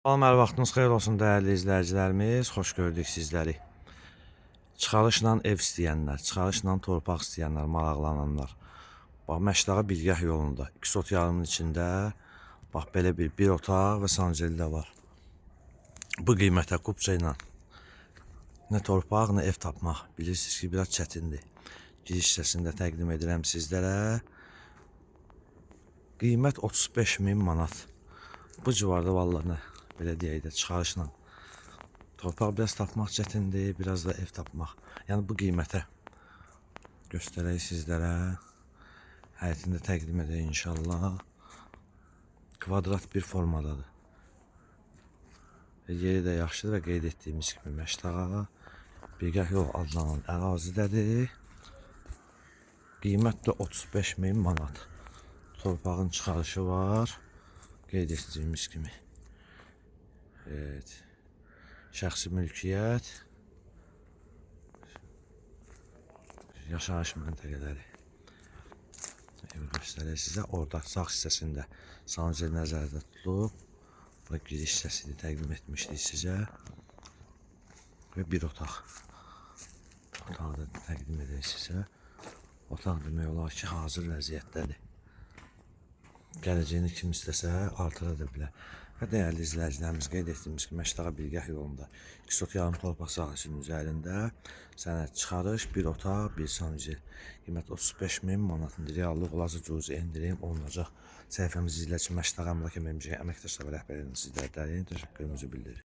Salam, hər vaxtınız xeyir olsun dəyərli izləyicilərimiz. Xoş gördük sizləri. Çıxarışla ev istəyənlər, çıxarışla torpaq istəyənlər, maraqlananlar. Bax, Məşdağa Bilgah yolunda, 2 sot yarımın içində bax belə bir otaq və sanceli də var. Bu qiymətə kupça ilə nə torpaq, nə ev tapmaq bilirsiniz ki, biraz çətindir. Giriş hissəsində təqdim edirəm sizlərə. Qiymət 35 min manat. Bu civarda vallahi nə belə deyək də çıxarışla torpaq biraz tapmaq çətindir, biraz da ev tapmaq. Yəni bu qiymətə göstərək sizlərə. Həyətini də təqdim edək inşallah. Kvadrat bir formadadır. Və yeri də yaxşıdır və qeyd etdiyimiz kimi Məşdağa Bilgah yol adlanan ərazidədir. Qiymət də 35 min manat. Torpağın çıxarışı var. Qeyd etdiyimiz kimi. Evet. Şəxsi mülkiyyət. Yaşayış məntəqələri. Evi göstərək sizə. Orada sağ hissəsində sanuzel nəzərdə tutulub. Bura giriş hissəsini təqdim etmişdik sizə. Və bir otaq. Otağı da təqdim edək sizə. Otaq demək olar ki, hazır vəziyyətdədir. Gələcəyini kim istəsə artıra da bilər. Və dəyərli izləyicilərimiz, qeyd etdiyimiz kimi Məşdağa Bilgah yolunda 2 sot yarım torpaq sahəsinin üzərində sənəd çıxarış, bir otaq, bir sanuzel. Qiymət 35 min manatdır. Reallıq olası cüzi endirim olunacaq. Səhifəmizi izləyən üçün Məşdağa Əmlak MMC əməkdaşlar və rəhbərliyini sizlərə dərin təşəkkürümüzü bildiririk.